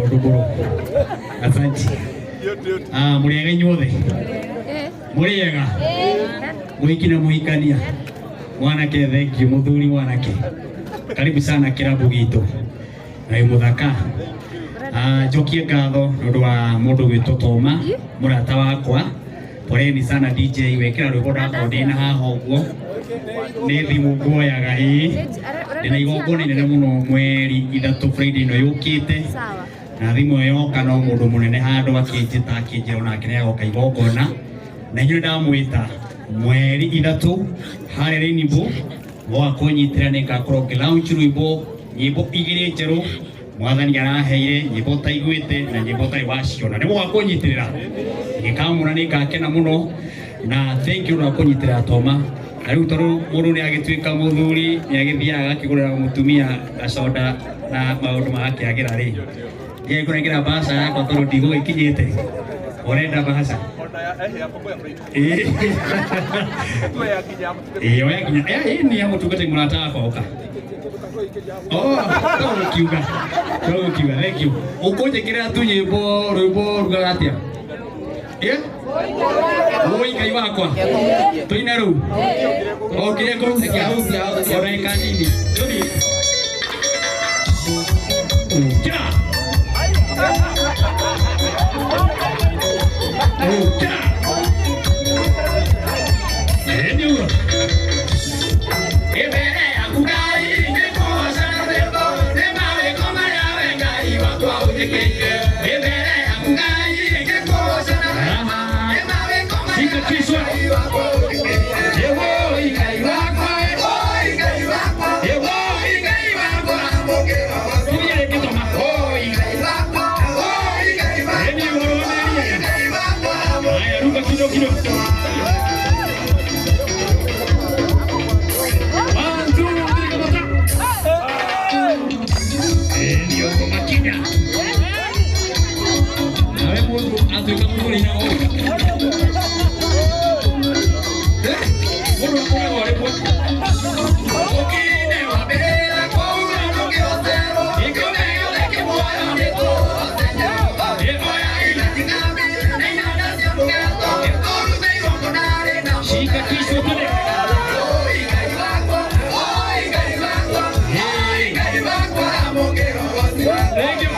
Ndũngũrũ. Asante. Ah, mũrĩega inyuothe? Mũrĩega? Mũhiki na mũhikania. Mwanake, thank you, mũthuri mwanake. Karibu sana kĩrabu gitũ. Na wĩ mũthaka. Ah, njokie ngatho nĩ ũndũ wa mũndũ gwĩtwo Toma, mũrata wakwa. Poleni sana DJ, wekĩra rwĩmbo ndakorwo ndĩna haha ũguo. Nĩ thimũ nguoyaga ĩĩ. Ndĩna igongona inene mũno mweri 3 Friday ĩno yũkĩte. Na thimũ ĩyo yoka no mũndũ mũnene handũ akĩnjĩta akĩnjĩra onake nĩ agoka igongona. Na inyuĩ ndamwĩta mweri 3 harĩa Rainbow mwoka kũnyitĩra nĩ ngakorwo ngĩ launch rwĩmbo nyĩmbo igĩrĩ njerũ mwathani araheire nyĩmbo ũtaiguĩte na nyĩmbo ũtarĩ waciona. Nĩ mwoka kũnyitĩrĩra ngĩkamũra nĩ ngakena mũno na thank you na kũnyitĩrĩra Toma. Na rĩu tondũ mũndũ nĩ agĩtuĩka mũthuri nĩ agĩthiaga agakĩgũrĩra mũtumia gacoda na maũndũ magakĩagĩra rĩ, ngĩkũnengera mbaca yakwa tondũ ndigũgĩkinyĩte. Ũrenda mbaca? Ĩĩ. Ĩĩ, oya nginya ĩĩ nĩ ya mũtungatĩri mũrata wakwa ũka. Oh, no gũkiuga. No gũkiuga, thank you. Ũkũnjĩkĩrĩra tu nyĩmbo rwĩmbo rugaga atĩa? Ĩ? Oi Ngai wakwa. Tũine rĩu. O kĩrĩa kũhutia. O ndagĩka nini. Tũthiĩ. Kira. Kira. Ĩ nĩ ũguo. Mbere yaku Ngai nĩkũgoca na rwĩmbo, nĩ mawĩko marĩa we Ngai wakwa ũnjĩkĩire. Mbere yaku Ngai nĩkũgoca na rwĩmbo, nĩ mawĩko marĩa we Ngai wakwa ũnjĩkĩire. Ĩwoi Ngai wakwa, ĩwoi Ngai wakwa, ĩwoi Ngai wakwa, Tũthiĩ rĩngĩ Toma. Oi Ngai wakwa, oi Ngai wakwa, Ĩ nĩ ũhoro wa mĩario. Ngai wakwa. Haya, ruka kidogo kidogo. One, two, three, kamata. Ĩ nĩ ũguo makinya. Nawe mũndũ atuĩka mũthuri na oka. Mũndũ akoragwo arĩ mwe. Ũkine wambĩrĩra kũura ndũngĩhocerwo, gĩkũme gĩothe kĩ muoyo nĩ tũhoce Jehova. Shika kichwa tene. Thank you.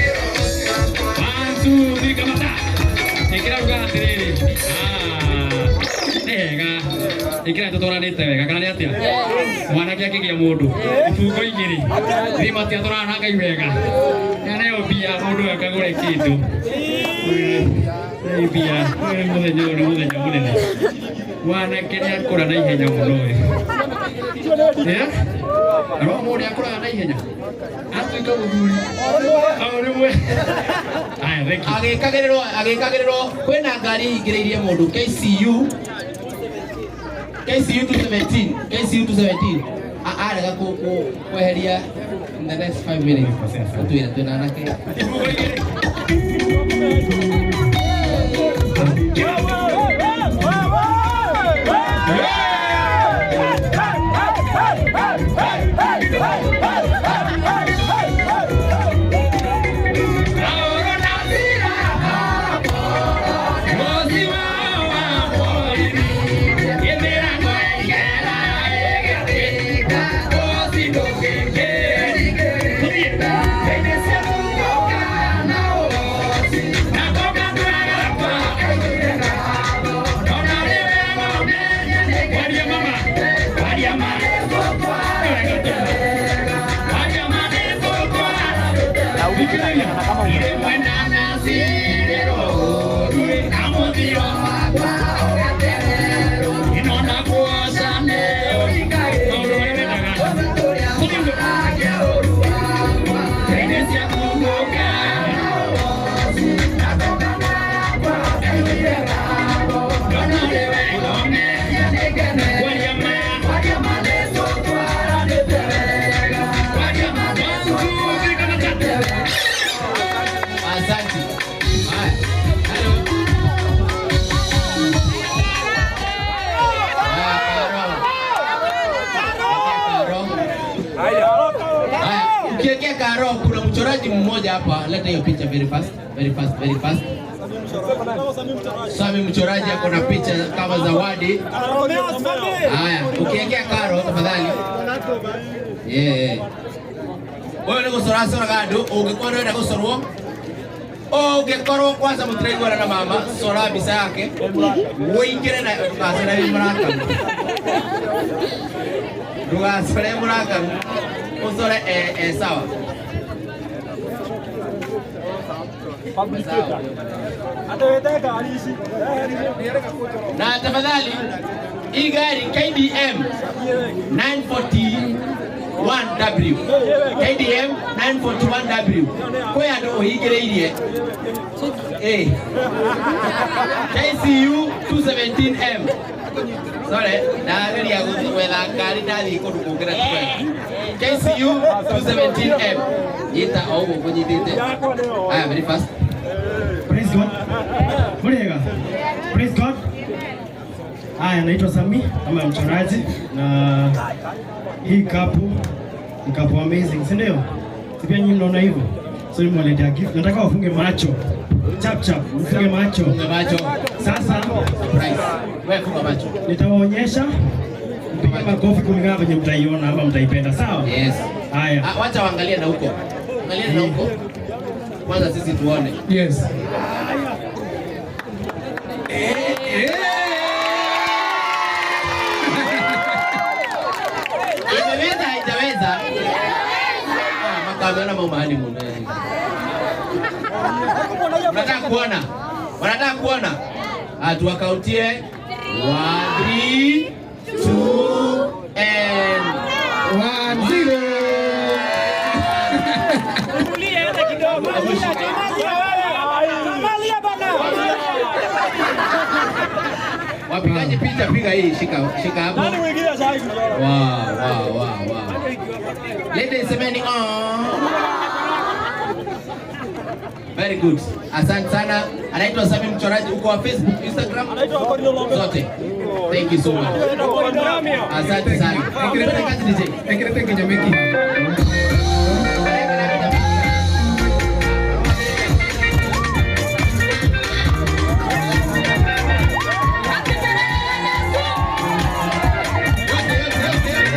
One, two, three, kamata. Ĩkĩra ruga atĩrĩrĩ. Ah, nĩ hega. Ĩkĩra tũtwaranĩte wega kana nĩ atĩa? Mwanake akĩgĩa mũndũ ibungo igĩrĩ. Thiĩ matiatwarana na Ngai wega. Nĩaneo mbia mũndũ akagũre kĩndũ. Nĩ mbia. Ũyũ nĩ mũthenya ũyũ nĩ mũthenya mũnene. Mwanake nĩ akũra na ihenya mũno we. Eh? Roho mũndũ nĩ akũraga na ihenya. Atuĩka mũthuri. O rĩmwe. Haya, thank you. Agĩkagĩrĩrwo agĩkagĩrĩrwo kwĩna ngari ingĩrĩirie mũndũ KCU KCU 217 KCU 217 arega kweheria in the next 5 minutes twĩna twĩna anake. Ibungo igĩrĩ. Ukiwekea karo, kuna mchoraji mmoja hapa, leta hiyo picha very fast, very fast, very fast. Sami mchoraji ako na picha kama zawadi. Haya, ukiwekea karo tafadhali. Yeah. Wewe ni gucora coraga andu, ungikorwo nĩũrenda gũcorwo, ũngĩkorwo kwanza mũtiraiguana na mama, cora mbica yake, ũingĩre na ndũgacore wĩ mũrakaru. Ndũgacore mũrakaru, ũcore e sawa. Na tafadhali hii gari KDM 941W, KDM 941W kwĩ andũ ũhingĩrĩirie KCU 217M. Sorry, ndageria gwetha ngari ndathiĩ kũndũ kũngĩ na ti kwega. KCU 217M nyita o ũguo ngũnyitĩte. Haya, very fast. Praise God. Muriega. Praise God. Haya, naitwa Sami ama mchoraji, na hii kapu ni kapu amazing, si ndio? Si pia nyinyi mnaona hivyo? So nimewaletea gift. Nataka wafunge macho. Chap chap, mfunge macho. Funga macho. Sasa Surprise. Wewe funga macho. Nitawaonyesha, mpige makofi kulingana venye mtaiona ama mtaipenda, sawa? Yes. Haya. Ah, wacha waangalie na huko. Angalia na huko. Kwanza sisi tuone. Yes. Imeweza haijaweza? Ah, makameona mambo mahali mume. Unataka kuona? Wanataka kuona? Ah, tuwakauntie 1 3 2 and 1 0. Wapigaji picha, piga hii, shika shika hapo. Wow, wow, wow, wow. Ladies, semeni oh. Very good. Asante sana. Anaitwa Sami Mchoraji, uko wa Facebook, Instagram, zote. Thank you so much. Asante sana. Twende kazi DJ. Ekirete nginya miki. Yote, yote, yote, yote.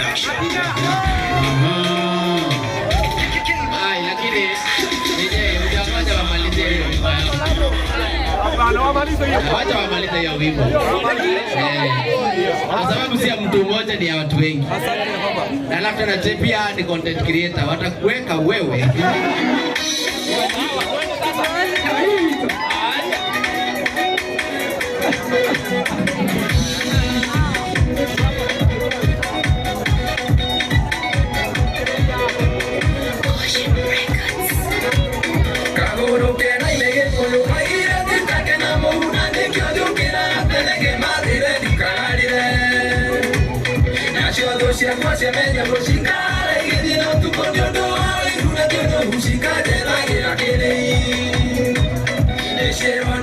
Aha. Ai, lakini DJ hujangoja wamalizie hiyo wimbo yao. Wacha wamalize hiyo wimbo. Eh. Kwa sababu si ya mtu mmoja, ni ya watu wengi. Na alafu tena pia ni content creator, watakuweka wewe. Ciakwa ciamenya gũcikara igĩthiĩ na ũtukũ nĩ ũndũ wa ũiru na ti ũndũ cikatethagĩra kĩrĩi nĩciĩrwo.